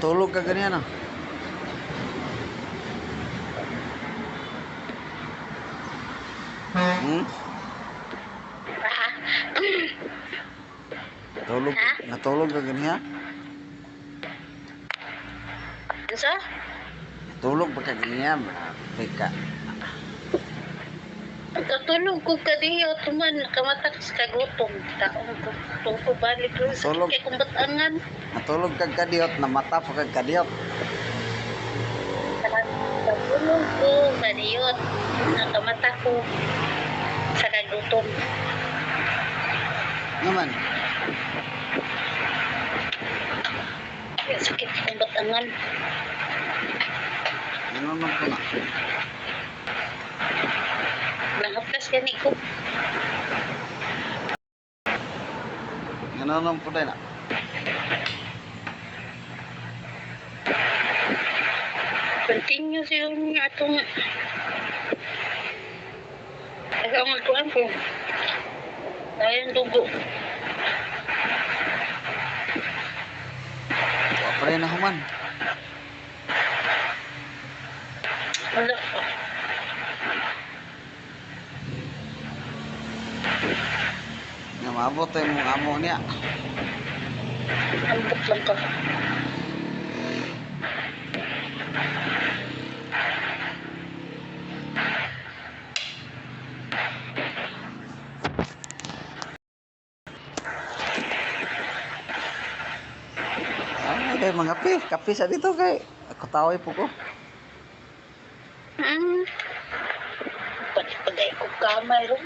Natulog ka ganyan ah. Ah. Natulog, Ha? natulog ka ganyan? Unsa? Natulog pa ka ganyan? Grabe ka. Katulog ko kadiyot man nakamata ko sa kagutom. Taong ko ko balik ro sakit Tulog. kay kung batangan. Natulog kag kadiyot, namata pa kag kadiyot. Katulog ko kadiyot nakamata ko sa kagutom. Naman, Sakit kong batangan. nanonood ko na. Nahaplas gani ko. Nanonood ko na. Continue siya yung atong ang kuan ko. Ayun dugo. Wa pa rin na human. Wala pa. Nga maabot tayo mong amo niya. Ambot lang ka. Ay, kay mga kape. Kape sa dito kay. Ako po ko. Pagpagay ko kamay ro.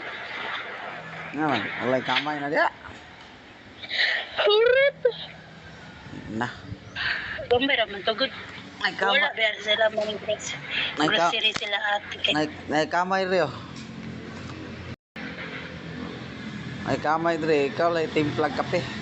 Naman, walay kamay na diya. Hurit. Na. Gamay ra man tugod. Ay Wala kamay. ba sila mga Nay ka- grocery sila ate kay Nay, nay kamay rin oh. Ay kamay dre, ikaw lay timplag kape.